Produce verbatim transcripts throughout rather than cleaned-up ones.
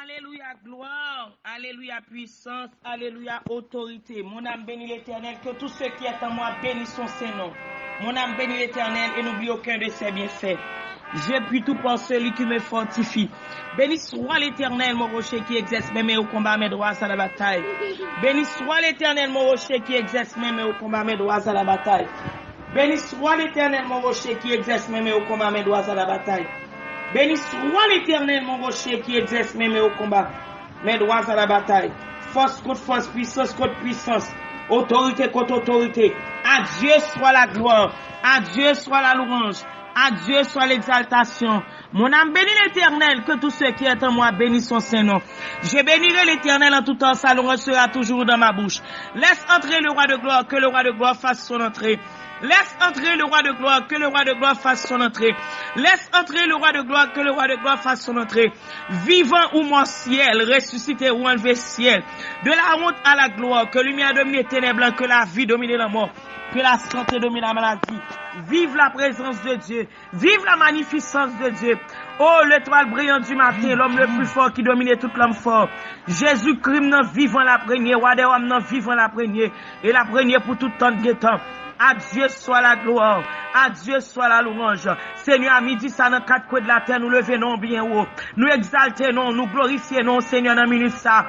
Alléluia, gloire. Alléluia, puissance. Alléluia, autorité. Mon âme bénit l'Éternel. Que tout ce qui est en moi bénisse son saint nom. Mon âme bénit l'Éternel et n'oublie aucun de ses bienfaits. Je puis tout par celui qui me fortifie. Béni soit l'Éternel, mon rocher qui exerce mes mains au combat, mes doigts à la bataille. Béni soit l'Éternel, mon rocher qui exerce mes mains au combat, mes doigts à la bataille. Béni soit l'Éternel, mon rocher qui exerce mes mains au combat, mes doigts à la bataille. Béni soit l'Éternel, mon rocher qui exerce mes mains au combat, mes doigts à la bataille. Force contre force, puissance contre puissance, autorité contre autorité. À Dieu soit la gloire, à Dieu soit la louange, à Dieu soit l'exaltation. Mon âme bénit l'Éternel, que tout ce qui est en moi bénisse son saint nom. Je bénirai l'Éternel en tout temps, sa louange sera toujours dans ma bouche. Laisse entrer le roi de gloire, que le roi de gloire fasse son entrée. Laisse entrer le roi de gloire, que le roi de gloire fasse son entrée. Laisse entrer le roi de gloire, que le roi de gloire fasse son entrée. Vivant ou mort ciel, ressuscité ou enlevé ciel. De la honte à la gloire, que lumière domine ténèbres, que la vie domine la mort, que la santé domine la maladie. Vive la présence de Dieu. Vive la magnificence de Dieu. Oh, l'étoile brillante du matin, l'homme le plus fort qui domine tout l'homme fort. Jezi Kris m nan vivan la premye, wa dè wa m nan vivan la premye, e la premye pou tout tan gen tan. À Dieu soit la gloire, à Dieu soit la louange. Senyè, a midi sa nan kat kwen de latè, nou leve non byen wo. Nou egzalte non, nou glorifye non, Senyè, nan minit sa.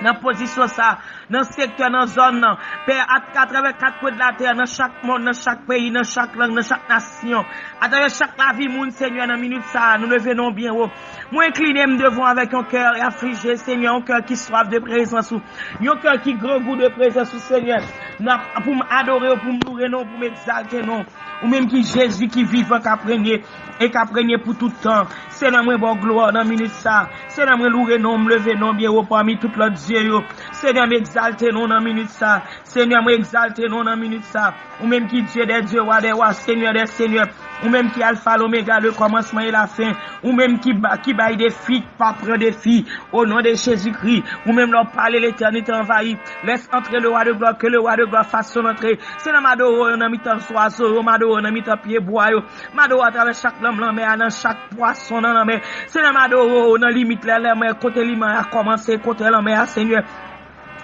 Nan pozisyon sa, nan sektè, nan zòn nan, Pè, at-, atravè kat kwen de latè, nan chak mond, nan chak peyi, nan chak lang, nan chak nasyon, atravè chak lavi moun, Senyè, nan minit sa, nou leve non byen wo. Mwen enkline m devan w avèk yon kè aflije, Senyè, yon kè ki swaf de prezans ou, yon kè ki grangou de prezans ou, Senyè. N ap, pou m adore w, pou m loure non w, pou m egzalte non w. Ou menm ki Jezi ki vivan, k ap renye, e k ap renye pou tout tan. Senyè, mwen ba w glwa nan minit sa. Senyè, mwen loure non w, m leve non w byen wo pami tout lòt dye yo. Senyè, m egzalte non w nan minit sa. Senyè, mwen egzalte non w nan minit sa. Ou menm ki Dye dè dye, Wa dè wa, Senyè dè senyè. Ou menm ki Alfa, Lomega, le kòmansman e la fen. Ou menm ki ba-, ki bay defi, ki pa pran defi. O non de Jezikri, ou menm lè w pale, letènite anvayi. Laisse entrer le roi de gloire, que le roi de gloire fasse son entrée. Senyè, m adore w nan mitan zwazo yo, m adore w nan mitan pyebwa yo. M adore w atravè chak lanm lanmè a, nan chak pwason nan lanmè. Senyè, m adore w nan limit lanmè, kote limit a kòmanse, kote lanmè a, Senyè.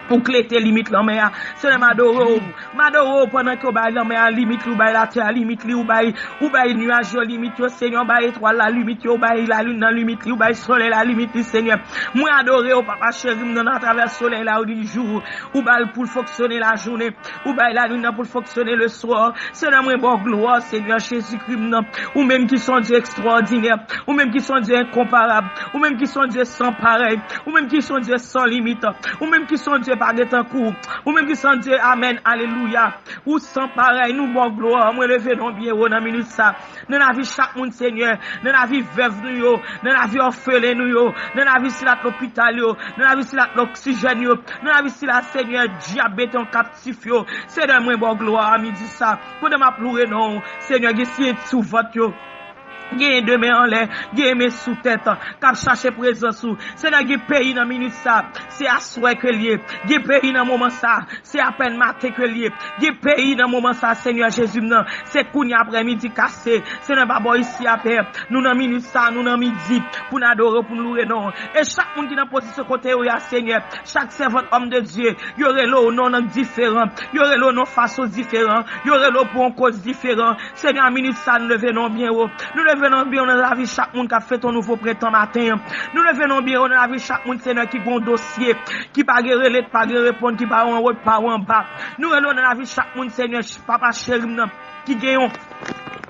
Ou klete limit lanmè a. Senyè, m adore w. M adore w pandan ke w bay lanmè a limit li, ou bay latè a limit li, ou bay, ou bay nyaj yo limit yo, Senyè, ou bay etwal la limit yo, ou bay lalin nan limit li, ou bay solèy la limit li, Senyè. Mwen adore w, Papa cheri m nan, atravè solèy la, ou di jou, ou ba l pou l fonksyone lajounen, ou bay lalin nan pou l fonksyone leswa. Senyè, mwen ba w glwa, Senyè Jezikri m nan. Ou menm ki se yon Dye ekstwòdinè, ou menm ki se yon Dye enkonparab, ou menm ki se yon Dye san parèy, ou menm ki se yon Dye san limit, ou menm ki se yon Dye pa gen tankou, ou menm ki se yon Dye, amèn, alelouya. Ou san parèy, nou ba w glwa, mwen leve non w byen wo nan minit sa. Nan lavi chak moun, Senyè, nan lavi vèv nou yo, nan lavi òfelen nou yo, nan lavi sila k lopital yo, nan lavi sila k oksijèn yo, nan lavi sila, Senyè, dyab mete an kaptif yo. Senyè, mwen ba w glwa a midi sa. Pandan m ap loure non w, Senyè, gen siyeti sou vant yo. Genyen de men anlè, genyen men sou tèt, k ap chache prezans ou. Senyè, gen peyi nan minit sa, se aswè ke l ye. Gen peyi nan moman sa, se apèn maten ke l ye. Gen peyi nan moman sa, Senyè Jezi m nan, se kounye aprèmidi kase. Senyè, pa bò isi a, Pè. Nou nan minit sa, nou nan midi, pou n adore w, pou n loure non w. E chak moun ki nan pozisyon kote yo ye a, Senyè, chak sèvant òm de Dye, yo rele w non nan diferan, yo rele w non fason diferan, yo rele w pou yon koz diferan. Senyè, minit sa, nou leve non w byen wo. Nou leve non w byen wo nan lavi chak moun k ap fete yon nouvo prentan maten an. Nou leve non w byen wo nan lavi chak moun, Senyè, ki gen yon dosye, ki pa gen rele, ki pa gen reponn, ki pa yon wo, ki pa yon anba. Nou rele w nan lavi chak moun, Senyè, Papa cheri m nan, ki gen yon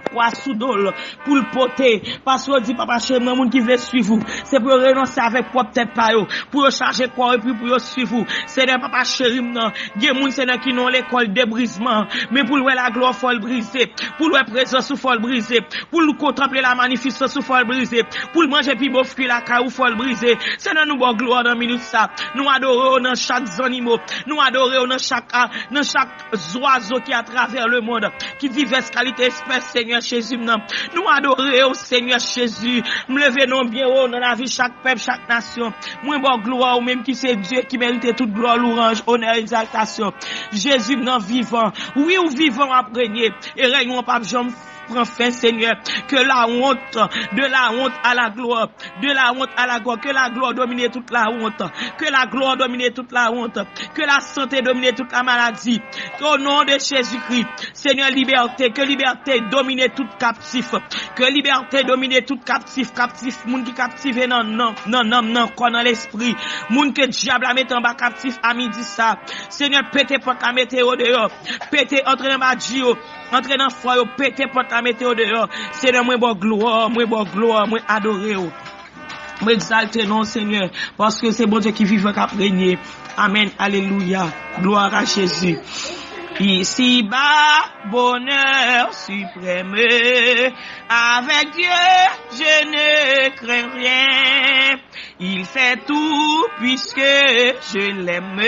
pwa sou do l pou l pote. Paske yo di, Papa cheri m nan, moun ki vle swiv ou, se pou yo renonse avèk pwòp tèt pa yo, pou yo chaje kò yo, epi pou yo swiv ou. Senyè, Papa cheri m nan, gen moun, Senyè, ki nan lekòl debrizman, men pou l wè laglwa w, fò l brize. Pou l wè prezans ou, fò l brize. Pou l kontanple la manifestans ou, fò l brize. Pou l manje pi bon fwi lakay ou, fò l brize. Senyè, nou ba w glwa nan minit sa. Nou adore w nan chak zannimo. Nou adore w nan chak, a, nan chak zwazo ki atravè lemonn, ki divès kalite espès, Senyè Jezi m nan. Nou adore w, Senyè Jezi. M leve non w byen wo nan lavi chak pèp, chak nasyon. Mwen ba w glwa, ou menm ki se Dye ki merite tout glwa, louwanj, onè, egzaltasyon. Jezi m nan vivan. Wi, ou vivan, w ap renye. E rèy ou an p ap janm pran fen, Senyè. Que la honte, de la honte à la gloire, de la honte à la gloire, que la gloire domine toute la honte, que la gloire domine toute la honte, que la santé domine toute la maladie. Au nom de Jésus-Christ, Senyè, libète, ke libète domine tout kaptif, ke libète domine tout kaptif, kaptif, moun ki kaptive nan nanm, nan nanm, nan kò, nan lespri, moun ke dyab la mete anba kaptif a midi sa. Senyè, pete pòt la, mete yo deyò, pete, antre nan badji yo, antre nan fò yo, pete pòt la, mete yo deyò. Senyè, mwen ba w glwa, mwen ba w glwa, mwen adore w. Mwen egzalte non w, Senyè, paske se Bondye ki vivan, k ap renye. Amèn, alelouya, glwa a Jezi. Ici-bas, bonheur suprême, avec Dieu, je ne crains rien. Il fait tout puisque je l'aime.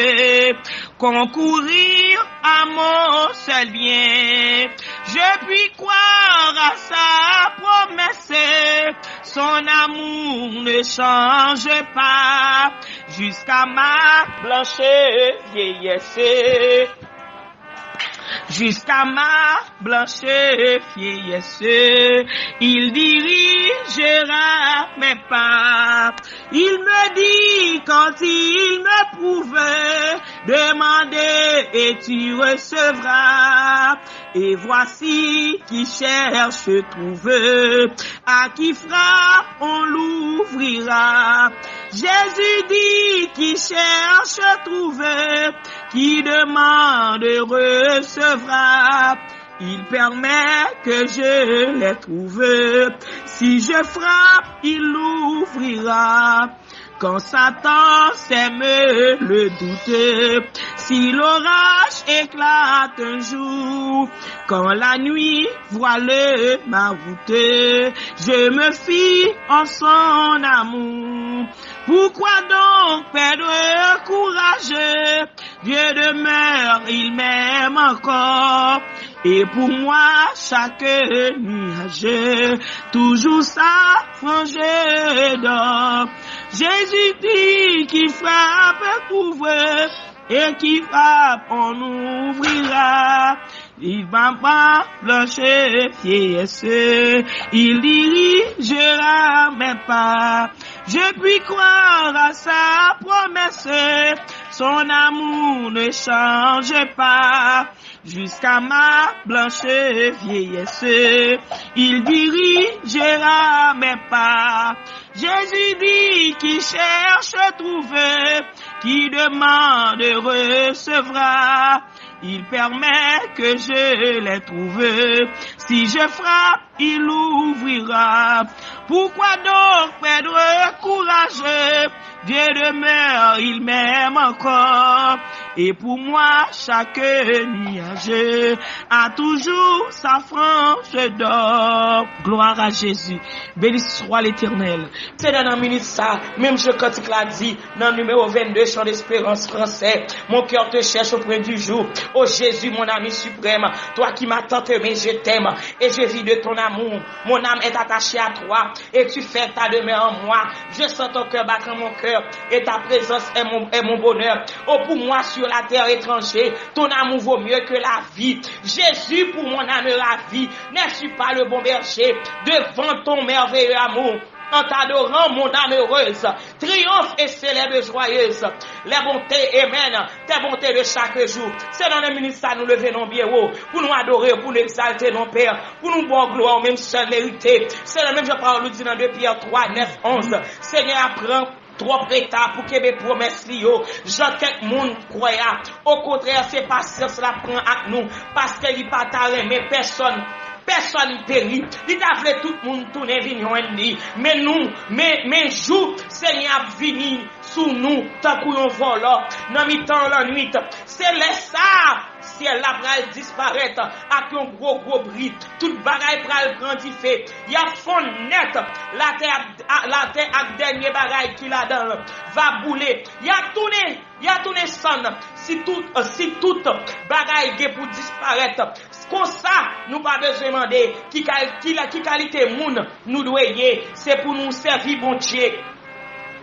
Concourir à mon seul bien. Je puis croire à sa promesse. Son amour ne change pas. Jusqu'à ma blanche vieillesse. Jusqu'à ma blanche vieillesse, il dirigera mes pas. Il me dit quand il m'éprouve, demandez et tu recevras. Et voici qui cherche trouve, à qui frappe on l'ouvrira. Jésus dit qui cherche trouve, qui demande recevra. Il permet que je les trouve. Si je frappe, il l'ouvrira. Quand Satan sème le doute, si l'orage éclate un jour, quand la nuit voile ma route, je me fie en son amour. Pourquoi donc perdre courage? Dieu demeure, il m'aime encore. Et pour moi, chaque nuage, toujours sa frange d'or. Jésus dit qui frappe trouve, et qui frappe on ouvrira. Il va pas blanche vieillesse, il dirigera mes pas. Je puis croire à sa promesse, son amour ne change pas. Jusqu'à ma blanche vieillesse, il dirigera mes pas. Jésus dit qui cherche trouve, qui demande recevra. Il permet que je les trouve. Si je frappe, il ouvrira. Pourquoi donc perdre courage? Dieu demeure, il m'aime encore. Et pour moi, chaque nuage a toujours sa frange d'or. Gloire à Jésus. Béni soit l'Éternel. Senyè, nan minit sa, menm jan kantik la di, nan nimewo vennde, Chant d'Espérance fransè, mon cœur te cherche au point du jour. Oh Jésus, mon ami suprême, toi qui m'as tant aimé, je t'aime et je vis de ton amour. Mon âme est attachée à toi et tu fais ta demeure en moi. Je sens ton cœur battre en mon cœur et ta présence est mon, est mon bonheur. Oh, pour moi sur la terre étranger, ton amour vaut mieux que la vie. Jésus, pour mon âme ravie, n'es-tu pas le bon berger? Devant ton merveilleux amour, en t'adorant, mon âme heureuse triomphe et célèbre joyeuse les bontés, amen, tes bontés de chaque jour. Se nan minit sa nou leve non byen wo pou nou adore, pou nou egzalte non Pè, pou nou ba w glwa ou menm sèl merite. Se nan menm jan pawòl ou di nan de Pyè twa, nèf, onz. Senyè a pran twòp reta pou kenbe pwomès li yo, jan kèk moun kwè a. Okontrè, se pasyans l ap pran ak nou, paske li pa ta renmen pèsòn, pèsòn peri. Li ta vle tout moun tounen vin jwenn li. Men nou, men, men jou Senyè ap vini sou nou tankou yon vòlò nan mitan lannwit. Se lè sa a, syèl la pral disparèt ak yon gwo, gwo bri. Tout bagay pral pran dife. Y ap fonn nèt. Latè ap, a, latè ak dènye bagay ki ladan l va boule. Y ap tounen, y ap tounen sann si tout, si tout bagay gen pou disparèt. Konsa, nou pa bezwen mande ki kal-, ki la, ki kalite moun nou dwe ye. Se pou nou sèvi Bondye.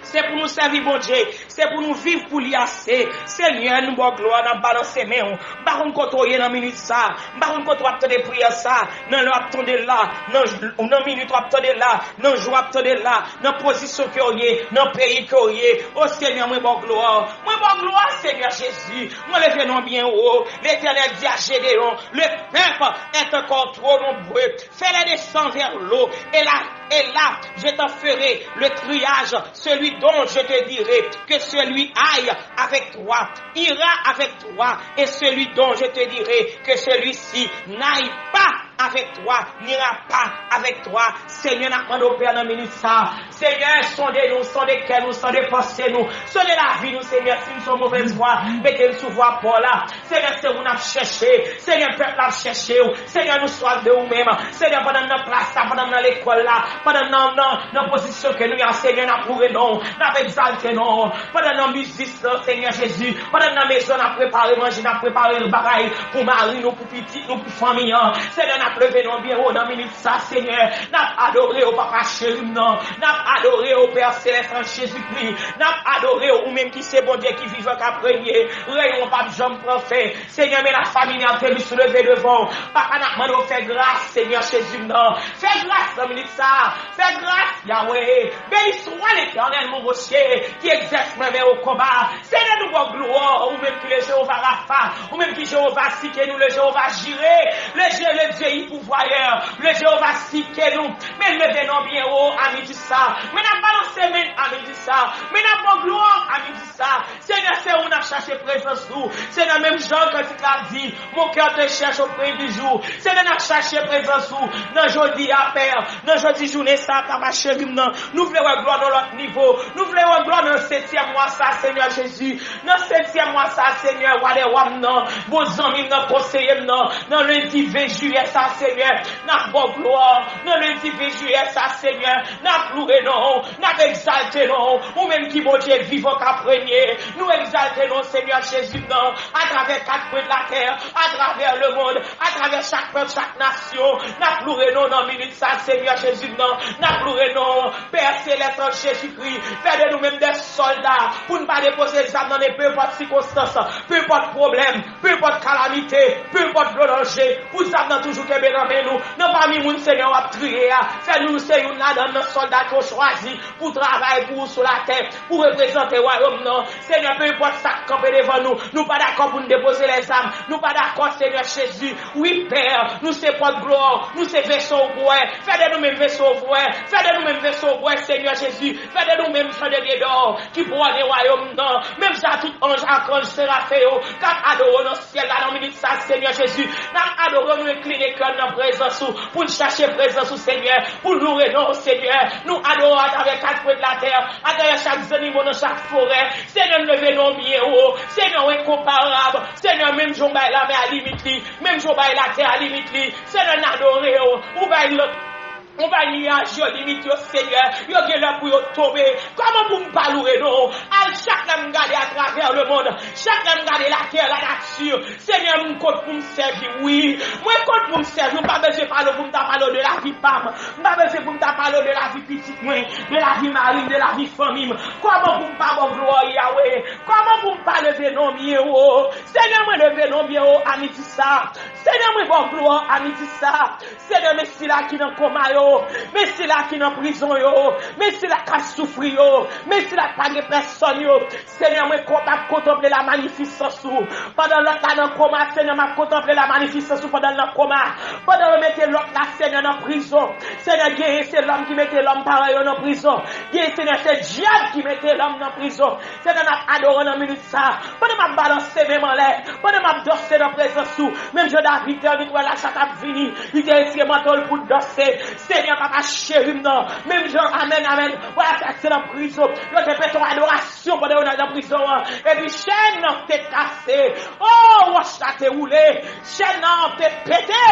Se pou nou sèvi Bondye. Se pou nou viv pou li ase. Senyè, nou ba w glwa, n ap balanse men w. M pa konn kote w ye nan minit sa. M pa konn kote w ap tande priyè sa. Nan lè w ap tande l la, nan, nan minit w ap tande l la, nan jou w ap tande l la, nan pozisyon ke w ye, nan peyi ke w ye. O Senyè, mwen ba w glwa. Mwen ba w glwa, Senyè Jezi. Mwen leve non byen wo. Letènèl di a Gédéon, le peuple est encore trop nombreux. Fais-les descendre vers l'eau, et là, et là, je t'en ferai le triage. Celui dont je te dirai que celui aille avec toi, ira avec toi, et celui dont je te dirai que celui-ci n'aille pas avec toi, n'ira pas avec toi. Senyè, n ap mande w, Pè, nan minit sa a. Senyè, sonde nou, sonde kè nou, sonde panse nou, sonde lavi nou, Senyè. Si nou se yon movèz vwa, mete n sou vwa pa w la. Senyè, se ou n ap chèche. Senyè, pèp la ap chèche w. Senyè, nou swaf de ou menm. Senyè, pandan n nan plas la, pandan n nan lekòl la, pandan n nan, nan, nan pozisyon ke nou ye a, Senyè, n ap loure non w, n ap egzalte non w. Pandan n nan biznis lan, Senyè Jezi, pandan n nan mezon, n ap prepare manje, n ap prepare bagay pou mari nou, pou pitit nou, pou fanmi an. Senyè, n ap leve non w byen wo nan minit sa, Senyè. N ap adore w, Papa cheri m nan. N ap adore w, Pè Selès, an Jezikri. N ap adore w, ou menm ki se Bondye ki vivan, k ap renye. Renye w p ap janm pran fen. Senyè, men la famine a te li souleve devan w. Papa, n ap mande w fè gras, Senyè Jezi m nan. Fè gras nan minit sa a. Fè gras, Yahweh. Béni soit l'Éternel, mon rocher, qui exerce mes mains au combat. Senyè, nou ba w glwa, ou menm ki le Jewova Rafa, ou menm ki Jewova Tsidkenu, le Jewova Jire, le Je-, le Dieu pourvoyeur, le Jewova Tsidkenu. Men n leve non w byen wo a midi sa. Men n ap balanse men n a midi sa. Men n ap ba w glwa a midi sa. Senyè, se ou n ap chache prezans ou. Senyè, menm jan kantik la di, mon cœur te cherche au premier du jour. Senyè, n ap chache prezans ou nan jodi a, Pè. Nan jodi jounen sa, Papa cheri m nan, nou vle wè glwa nan lòt nivo. Nou vle wè glwa nan setyèm mwa sa, Senyè Jezi. Nan setyèm mwa sa, Senyè, wa dè wa m nan, bon zanmi m nan, konseye m nan, nan lendi ven jiyè sa, Senyè, n ap ba w glwa. Nan lendi ven jiyè sa, Senyè, n ap loure non w, n ap egzalte non w, ou menm ki Bondye vivan k ap renye. Nou egzalte non w, Senyè Jezi m nan, atravè kat kwen de latè, atravè lemonn, atravè chak pèp, chak nasyon. N ap loure non w nan minit sa, Senyè Jezi m nan. N ap loure non w, Pè Selès, an Jezikri. Fè de nou menm de sòlda pou n pa depoze zam nan, nenpòt sikonstans, nenpòt pwoblèm, nenpòt kalamite, nenpòt dlo danje, pou zam nan toujou kenbe nan men nou. Nan pami moun, Senyè, w ap triye a, fè nou se youn ladan nan sòlda ke w chwazi pou travay pou ou sou latè, pou reprezante wayòm nan. Senyè, pe enpòt sa k kanpe devan nou, nou pa dakò pou n depoze lèzam. Nou pa dakò, Senyè Jezi. Wi, Pè, nou se pòt glwa, nou se veso w pou wè. Fè de nou menm veso w pou wè. Fè de nou menm veso w pou wè, Senyè Jezi. Fè de nou menm chandelier d'or ki pou òne wayòm nan. Menm jan tout anj, akanj, serafen yo k ap adore w nan syèl la, nan minit sa, Senyè Jezi, n ap adore w, nou enkline kè n nan prezans ou, pou n chache prezans ou, Senyè, pou n loure non w, Senyè. Nou adore w atravè kat kwen de latè, atravè chak zannimo nan chak forè. Senyè, n leve non w byen wo. Senyè, w enkonparab. Senyè, menm jan w bay lamè a limit li, menm jan w bay latè a limit li, Senyè, n adore w. Ou bay lòt Ou bay niyaj yo limit yo, Senyè. Yo gen lè pou yo tonbe. Kòman pou m pa loure non w? Al, chak lè m gade atravè lemonn, chak lè m gade latè, lanati, Senyè, m kont pou m sèvi w, wi. Mwen kont pou m sèvi w. M pa bezwen pale w pou m ta pale w de lavi pa m. M pa bezwen pou m ta pale w de lavi pitit mwen, de lavi mari m, de lavi fanmi m. Kòman pou m pa ba w glwa, Yahweh? Kòman pou m pa leve non w byen wo? Senyè, mwen leve non w byen wo a midi sa. Senyè, mwen ba w glwa a midi sa. Senyè, men sila ki nan koma yo, men sila ki nan prizon yo, men sila k ap soufri yo, men sila k pa gen pèsòn yo. Senyè, mwen ko-, m ap kontanple la manifestans ou. Pandan lòt la nan koma, Senyè, m ap kontanple la manifestans ou pandan l nan koma. Pandan yo mete lòt la, Senyè, nan prizon. Senyè, genyen se lòm ki mete lòm parèy yo nan prizon. Genyen, Senyè, se dyab ki mete lòm nan prizon. Senyè, n ap adore w nan minit sa. Pandan m ap balanse men m anlè, pandan m ap danse nan prezans ou, menm jan David te annik wè lachat ap vini, li te retire manto l pou l danse. Senyè, Papa cheri m nan, menm jan, amèn, amèn, wè lachat se nan prizon. Yo te pete yon adorasyon pandan yo nan prizon an. Epi chèn nan te kase. O, wòch la te woule. Chèn nan te pete.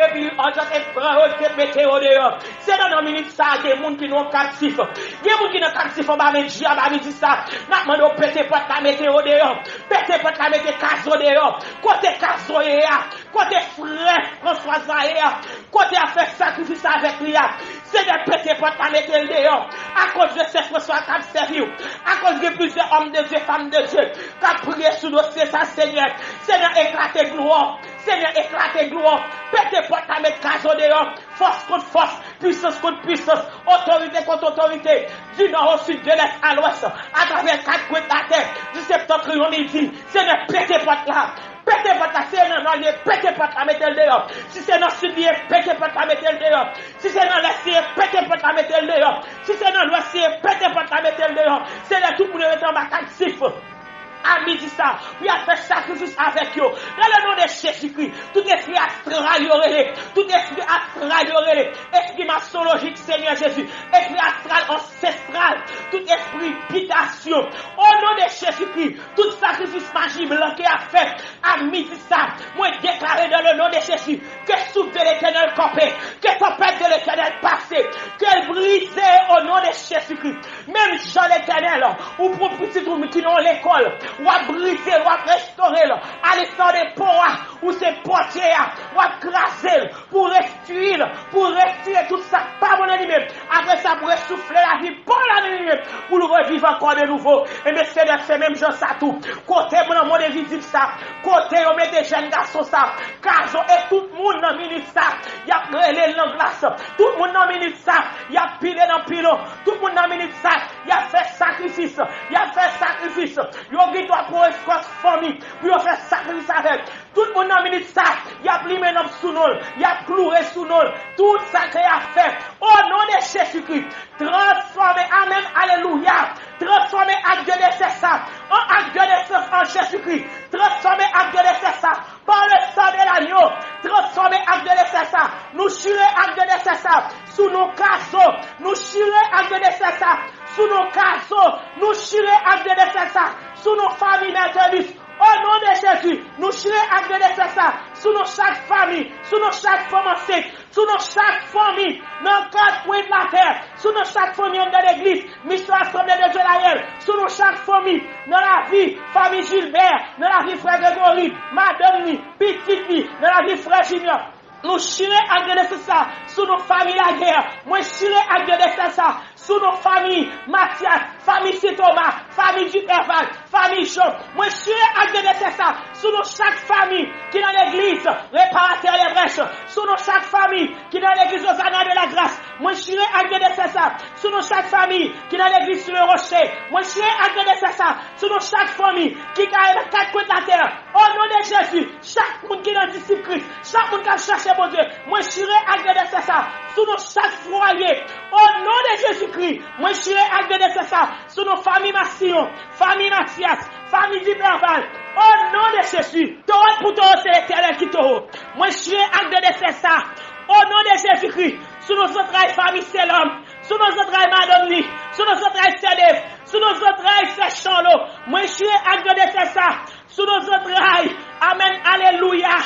Epi anjan te pran yo, te mete yo deyò. Senyè, nan minit sa a, gen moun ki nan kaptif. Gen moun ki nan kaptif anba men dyab a midi sa. N ap mande w pete pòt la, mete yo deyò. Pete pòt la, mete kazo deyò. Kote kazo ye a? Kote frè Franswa sa ye a? Kote afè sakrifis avèk li a? Senyè, pete pòt la, mete l deyò. Akoz de sè Franswa k ap sèvi w. Akoz gen plizyè Òm de Dye, fanm de Dye, k ap priye sou dosye sa, Senyè. Senyè, eklate glwa w. Senyè, eklate glwa w. Pete pòt la, met kazo deyò. Fòs kont fòs, pwisans kont pwisans, otorite kont otorite, di nò o sid, de lès a lwès, atravè kat kwen latè, di septantryon midi. Senyè, pete pòt la. Pete pòt la, si se nan nò li ye, pete pòt la, mete l deyò. Si se nan sid li ye, pete pòt la, mete l deyò. Si se nan lès li ye, pete pòt la, mete l deyò. Si se nan lwès li ye, pete pòt la, mete l deyò. Senyè, tout moun yo rete anba kat sif. A midi sa, pou y al fè sakrifis avèk yo. Dans le nom de Jésus-Christ, tout espri astral yo rele, tout espri astral yo rele, espri masolojik, Senyè Jezi, espri astral ansestral, tout espri bitasyon. O non de Jezikri, tout sakrifis maji blan ke y ap fè a midi sa, mwen deklare dans le nom de Jésus, ke souf de Letènèl kanpe, ke tanpèt de Letènèl pase, ke l brize o non de Jezikri. Menm jan Letènèl, ou pran pitit ou ki nan lekòl, w ap brize l, w ap restore l. Alesandre po a, ou se pòtye a, w ap kraze l, pou restwi l, pou retire tout sa k pa bon nan li menm. Apre sa, pou resoufle lavi bon la nan li menm, pou l reviv ankò de nouvo. Ebyen, Senyè, se menm jan sa tou. Kote moun nan mond envizib sa, kote yo mete jèn gason sa, kazo e tout moun nan minit sa, y ap rele l nan glas. Tout moun nan minit sa, y ap pile nan pilon. Tout moun nan minit sa, y ap fè sakrifis. Y ap fè sakrifis. Yo gen dwa pran espas fanmi pou yo fè sakrifis avèk. Tout moun nan minit sa, y ap limen lanp sou non l, y ap kloure sou non l. Tout sa ke y ap fè, o non de Jezikri, transfòme, amèn, alelouya, transfòme ak de desè sa an ak de nesans an Jezikri. Transfòme ak de desè sa par le sang de l'agneau. Transfòme ak de desè sa. Nou chire ak de desè sa sou non kazo. Nou chire ak de desè sa sou non kazo. Nou chire ak de desè sa sou non fanmi Mertelus. O non de Jezi, nou chire ak de desè sa sou non chak fanmi, sou non chak fanm ansent, sou non chak fanmi nan kat kwen latè, sou non chak fanmi anndan legliz Misyon Asanble de Dye Layèl, sou non chak fanmi nan lavi fanmi Jilbè, nan lavi frè Gregori, madanm li, pitit li, nan lavi frè Junior. Nou chire ak de desè sa sou non fanmi Lagè. Mwen chire ak de desè sa sou non fanmi Matyas, fanmi Sentoma, fanmi Dipèval, fanmi Job. Mwen chire ak de desè sa sou non chak fanmi ki nan legliz Reparatè Lèbrèch, sou non chak fanmi ki nan legliz Ozana de la Gras. Mwen chire ak de desè sa sou non chak fanmi ki nan legliz Sou le Roche. Mwen chire ak de desè sa sou non chak fanmi ki kare nan kat kwen latè. O non de Jezi, chak moun ki nan disip Kris, chak moun k ap chache Bondye, mwen chire ak de desè sa sou non chak fwaye. O non de Jezikri, mwen chire ak de desè sa sou non fanmi Masiyon, fanmi Matyas, fanmi Dipèval. O non de Jezi, towo pou towo, se Letènèl ki towo. Mwen chire ak de desè sa, o non de Jezikri, sou non zantray fanmi Selòm, sou non zantray madanm li, sou non zantray sè Dev, sou non zantray sè Chanlo. Mwen chire ak de desè sa sou non zantray. Amèn, alelouya.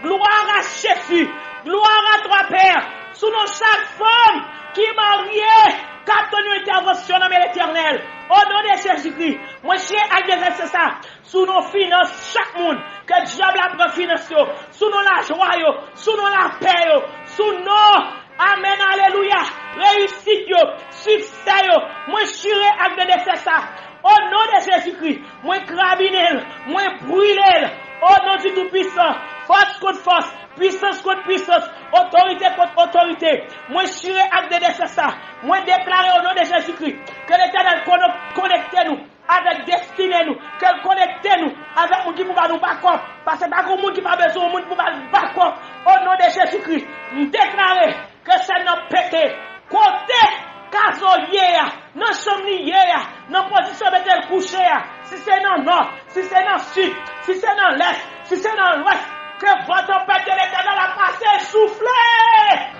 Gloire à Jésus. Gloire à toi, Père. Sou non chak fanm ki marye, k ap tann yon entèvansyon nan men Letènèl. O non de Jezikri, mwen chire ak de desè sa sou non finans chak moun, ke dyab la pran finans yo, sou non lajwa yo, sou non lapè yo, sou non, amèn, alelouya, reyisit yo, siksè yo. Mwen chire ak de desè sa. O non de Jezikri, mwen krabinen l, mwen brile l. O non di Toupwisan, fòs kont fòs, pwisans kont pwisans, otorite kont otorite, mwen chire ak de desè sa. Mwen deklare o non de Jezikri ke Letènèl kono-, konekte nou avèk destine nou, ke l konekte nou avèk moun ki pou ba nou bakòp. Paske pa gen moun ki pa bezwen yon moun pou ba l bakòp. O non de Jezikri, m deklare ke sèn nan pete. Kote kazo ye a, nan chanm li ye a, nan pozisyon mete l kouche a, si se nan nò, si se nan sid, si se nan lès, si se nan lwès, ke van tanpèt de Letènèl ap pase soufle.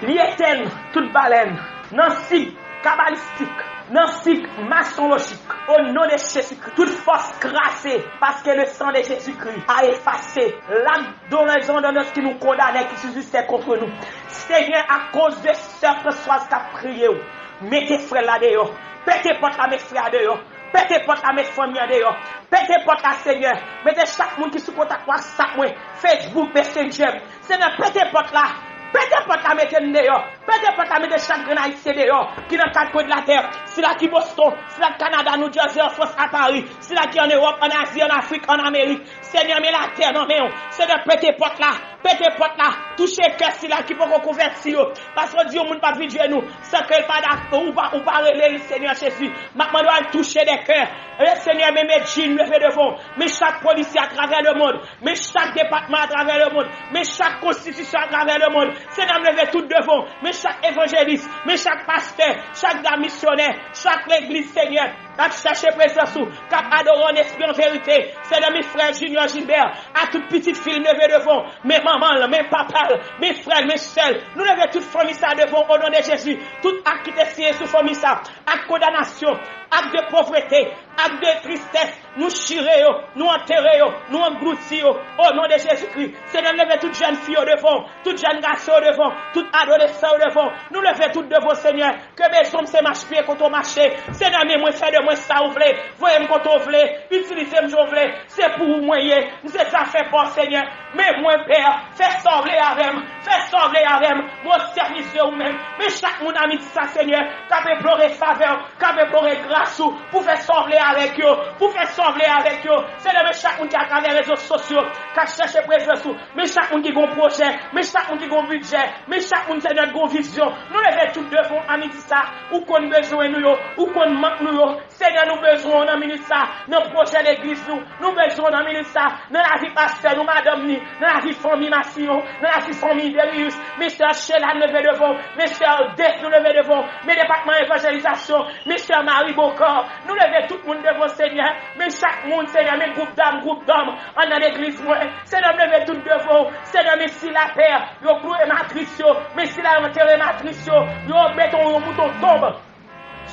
Li etèn tout balèn nan sik kabalistik, nan sik masonlojik. O non de Jezikri, tout fòs kraze, paske le sang de Jésus-Christ a efase lak de rezon de nòt ki nou kondane, ki siziste kont nou. Senyè, akoz de sè Franswaz k ap priye w, mete frè la deyò. Pete pòt la, met frè a deyò. Pete pòt la, met fanmi an deyò. Pete pòt la, Senyè. Mete chak moun ki sou kontak WhatsApp mwen, Facebook, Messenger. Senyè, pete pòt la. Pete pòt la, mete n deyò. Pete pòt la, mete chak grenn Ayisyen deyò ki nan kat kwen de latè. Sila ki Boston, sila ki Kanada, New Jersey, an Frans, a Pari, sila ki an Ewòp, an Azi, an Afrik, an Amerik. Senyè, men latè nan men w. Senyè, pete pòt la, pete pòt la. Touche kè sila ki poko konvèti yo. Paske w di yon moun p ap vin jwenn ou san ke l pa dak-, ou pa, ou pa rele l, Senyè Jezi. M ap mande w al touche de kè. E Senyè, men medjin leve devan w. Men chak polisye atravè lemonn. Men chak depatman atravè lemonn. Men chak konstitisyon atravè lemonn. Senyè, m leve tout devan w. Men chak evanjelis. Men chak pastè. Chak dam misyonè. Chak legliz, Senyè, k ap chèche prezans ou, k ap adore w an espri, an verite. Senyè, men frè Junior Gilbert, a tout pitit fi l, m leve devan w. Men manman l, men papa l, men frè l, men sè l. Nou leve tout fanmi sa devan w, o non de Jezi. Tout ak ki te siyen sou fanmi sa. Ak kondanasyon, ak de povrete, ak de tristès, nou chire yo, nou antere yo, nou anglouti yo, o non de Jezikri. Senyè, m leve tout jèn fi yo devan w, tout jèn gason yo devan w, tout adolesan yo devan w. Nou leve tout devan w, Senyè. Ke bezwen m se mach pye kote w mache. Senyè, men mwen, fè de mwen sa ou vle. Voye m kote w vle. Itilize m jan w vle. Se pou ou mwen ye. M se zafè pa w, Senyè. Men mwen, Pè, fè sa w vle avè m. Fè sa w vle avè m. Mwen o sèvis de ou menm. Men chak moun a midi sa, Senyè, k ap enplore favè w, k ap enplore gras ou, pou fè sa w vle avèk yo, pou fè sa w vle avèk yo. Senyè, men chak moun ki atravè rezo sosyo, k ap chèche prezans ou, men chak moun ki gon pwojè, men chak moun ki gon bidjè, men chak moun, Senyè, ki gon vizyon. Nou leve tout devan w a midi sa, ou konn bezwen nou yo, ou konn mank nou yo. Senyè, nou bezwen w nan minit sa, nan pwojè legliz nou. Nou bezwen w nan minit sa, nan lavi pastè nou, madanm ni, nan lavi fanmi Masiyon, nan lavi fanmi Derius. Mesye Sheila, nou leve devan w. Mesye Dave, nou leve devan w. Men depatman evanjelizasyon, mesye Marie Bocor, nou leve tout moun devan w, Senyè. Men chak moun, Senyè, men gwoup dam, gwoup dòm, anndan legliz mwen. Senyè, m leve tout devan w. Senyè, men sila, Pè, yo kloure matris yo, men sila yo antere matris yo, yo mete yon mouton tonb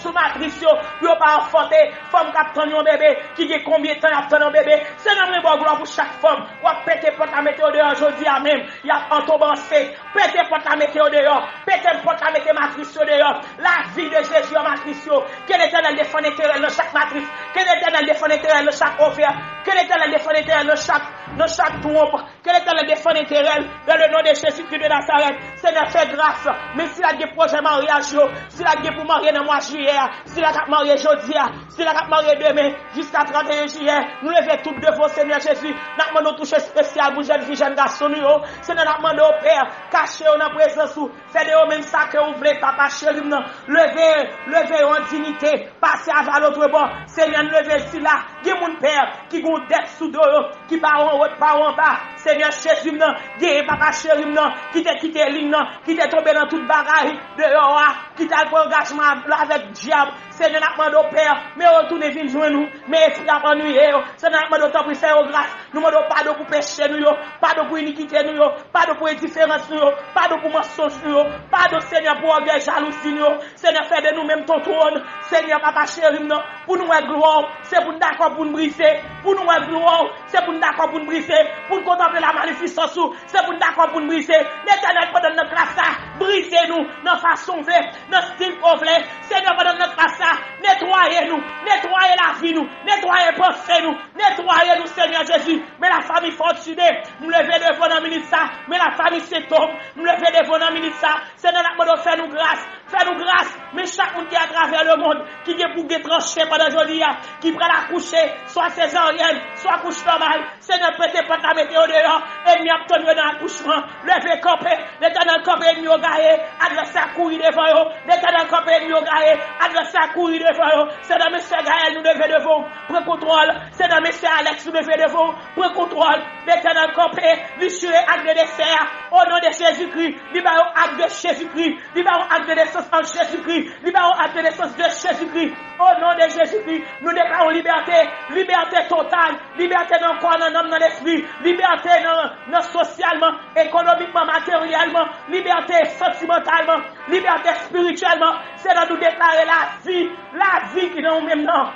sou matris yo, pou yo pa anfante fanm k ap tann yon bebe, ki gen konbyen tan y ap tann yon bebe. Senyè, mwen ba w glwa pou chak fanm. W ap pete pòt la, mete yo deyò jodi a menm. Y ap antobanse. Pete pòt la, mete yo deyò. Pete pòt la, mete matris yo deyò. Lavi de Jezi an matris yo. Ke Letènèl defann enterè l nan chak matris. Ke Letènèl defann enterè l nan chak ovè. Ke Letènèl defann enterè l nan chak, nan chak twonp. Ke Letènèl defann enterè l, dans le nom de Jésus-Christ de Nazareth. Senyè, fè gras. Men sila ki gen pwojè maryaj yo, sila ki gen pou marye nan mwa jiyè a, sila k ap marye jodi a, sila k ap marye demen, jiska trannteyen jiyè, nou leve tout devan w, Senyè Jezi. N ap mande w touche espesyal pou jèn fi, jèn gason nou yo. Senyè, n ap mande w, Pè, kache yo nan prezans ou. Fè de yo menm sa ke ou vle, Papa cheri m nan. Leve, leve yo an diyite, pase avè l otrebò. Senyè, n leve sila. Gen moun, Pè, ki gen dèt sou do yo, ki pa w anwo, pa w anba. Senyè Jezi m nan, gen papa cheri m nan, ki te kite liy nan, ki te tonbe nan tout bagay deyò a, ki t al pran angajman avèk dyab. Senyè, n ap mande w, Pè, men yo tounen vin jwenn ou, men espri ap annuiye yo. Senyè, n ap mande w, tanpri, fè yo gras. Nou mande w padon pou peche nou yo, padon pou inikite nou yo, padon pou endiferans nou yo, padon pou mansonj nou yo, padon, Senyè, pou ògèy, jalouzi nou yo. Senyè, fè de nou menm ton twòn. Senyè, papa cheri m nan, pou nou wè glwa w, se pou n dakò pou n brize. Pou nou wè glwa w, se pou n dakò pou n brize. Pou n kontanple la magnificence ou, se pou n dakò pou n brize. Letènèl, pandan n nan klas la, brize nou nan fason w vle, nan stil ke w vle. Senyè, pandan n nan klas la, netwaye nou, netwaye lavi nou, netwaye panse nou, netwaye nou, Senyè Jezi. Men la famille Fortuné, m leve devan w nan minit sa. Men la famille Saint-Homme, m leve devan w nan minit sa. Senyè, n ap mande w fè nou gras, fè nou gras. Men chak moun ki atravè lemonn, ki gen pou gen tranche pandan jodi a, ki pral akouche, swa sezaryèn, swa akouch nòmal. Senyè, pete pòt la, mete yo deyò. Ènmi ap tann yo nan akouchman. Leve kanpe. Letènèl kanpe, ènmi yo gaye. Advèsè a kouri devan yo. Letènèl kanpe, ènmi yo gaye. Advèsè a kouri devan yo. Senyè, men sè Gaëlle, nou leve devan w. Pran kontwòl. Senyè, men sè Alex, nou leve devan w. Pran kontwòl. Letènèl kanpe. Li chire ak de desè a. O non de Jezikri. Li ba yo ak de Jezikri. Li ba yo ak de nesans an Jezikri. Li ba yo ak de nesans de Jezikri. O non de Jezikri, nou deklare yon libète, libète total, libète nan kò, nan nanm, nan lespri, libète nan, nan sosyalman, ekonomikman, materyèlman, libète santimantalman, libète espirityèlman. Senyè, nou deklare lavi, lavi ki nan ou menm nan.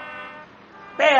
Pè,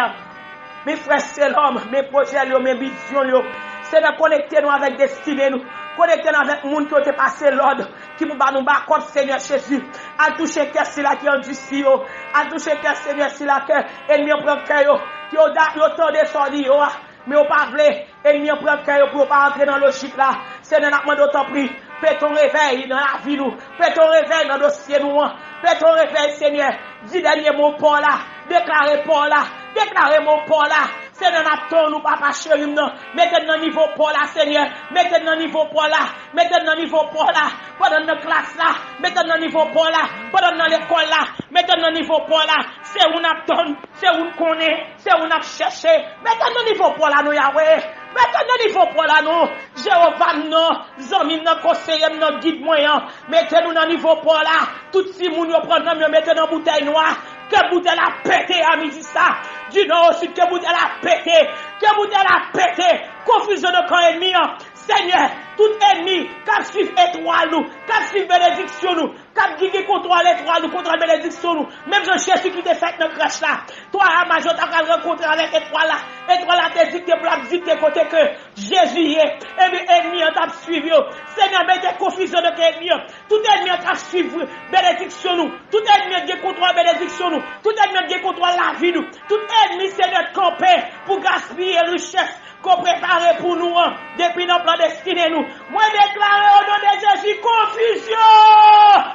men frè Selòm, men pwojè l yo, men vizyon l yo. Senyè, konekte nou avèk destine nou. Konekte nou avèk moun ki yo te pase lòd, ki pou ba nou bakòp, Senyè Jezi. Al touche kè sila ki andisi yo. Al touche kè, Senyè, sila ke ènmi an pran kè yo. Yo da-, yo tande sa w di yo a, men yo pa vle. Ènmi an pran kè yo pou yo pa antre nan lojik la. Senyè, n ap mande w, tanpri, Pete yon revèy nan lavi nou. Pete yon revèy nan dosye nou an. Pete yon revèy, Senyè. Di dènye mo pa w la. Deklare pa w la. Deklare mo pa w la. Senyè, n ap tann ou, papa cheri m nan. Mete n nan nivo pa w la, Senyè. Mete n nan nivo pa w la. Mete n nan nivo pa w la. Pandan n nan klas la, mete n nan nivo pa w la. Pandan n nan lekòl la, mete n nan nivo pa w la. Se ou n ap tann, se ou n konnen, se ou n ap chèche. Mete n nan nivo pa w la, non, Yawe. Mete n nan nivo pa w la, non. Jewova m nan, zanmi m nan, konseye m nan, gid mwen an. Mete nou nan nivo pa w la. Tout timoun yo pran nanm yo mete nan boutèy nwa. Ke boutèy la pete a midi sa. Di nò o sid, ke boutèy la pete. Ke boutèy la pete. Konfizyon nan kan ènmi an. Senyè, tout ènmi k ap swiv etwal nou, k ap swiv benediksyon nou, k ap gen kontwòl etwal nou, kontwòl benediksyon nou. Menm jan Jezi ki te fèt nan krèch la, twa a maje yo ta pral rankontre avèk etwal la. Etwal la te dikte pou l ap dikte kote ke Jezi ye. Ebyen, ènmi an t ap swiv yo. Senyè, mete konfizyon nan kan ènmi an. Tout ènmi an k ap swiv benediksyon nou. Tout ènmi an gen kontwòl benediksyon nou. Tout ènmi an gen kontwòl lavi nou. Tout ènmi, Senyè, kanpe pou gaspiye richès ke w prepare pou nou an, depi nan plan destine nou. Mwen deklare o non de Jezi, konfizyon!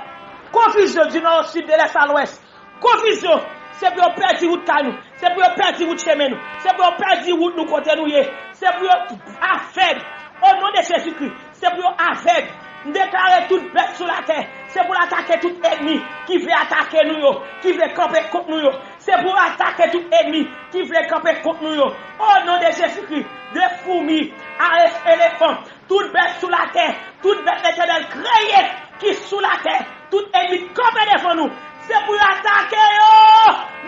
Konfizyon di nò o sid, de lès a lwès. Konfizyon! Se pou yo pèdi wout kay nou. Se pou yo pèdi wout chemen nou. Se pou yo pèdi wout nou kote nou ye. Se pou yo avèg. O non de Jezikri, se pou yo avèg. M deklare tout bèt sou latè, se pou l atake tout ènmi ki vle atake nou yo, ki vle kanpe kont nou yo. Se pou atake tout ènmi ki vle kanpe kont nou yo. O non de Jezikri, de foumi a elefan, tout bèt sou latè, tout bèt Letènèl kreye ki sou latè, tout ènmi k kanpe devan nou, se pou yo atake yo.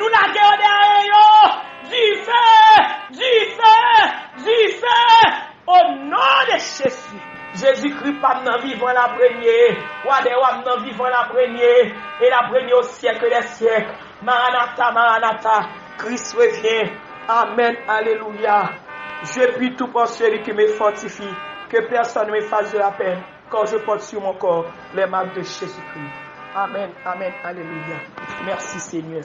Nou lage yo dèyè yo. Dife! Dife! Dife! O non de Jezi. Jezikri pa m nan, vivan, l ap renye. Wa dè wa m nan, vivan, l ap renye. E l ap renye o syèk dè syèk. Maranata, Maranata, Christ revient. Amen, alléluia. Je puis tout par celui qui me fortifie. Que personne ne me fasse de la peine, car je porte sur mon corps les marques de Jésus-Christ. Amen, amen, alléluia. Merci Seigneur.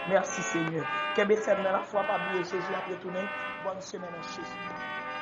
Merci Seigneur. Kenbe fèm nan lafwa, pa bliye Jezi ap retounen. Bòn semèn an Jezi.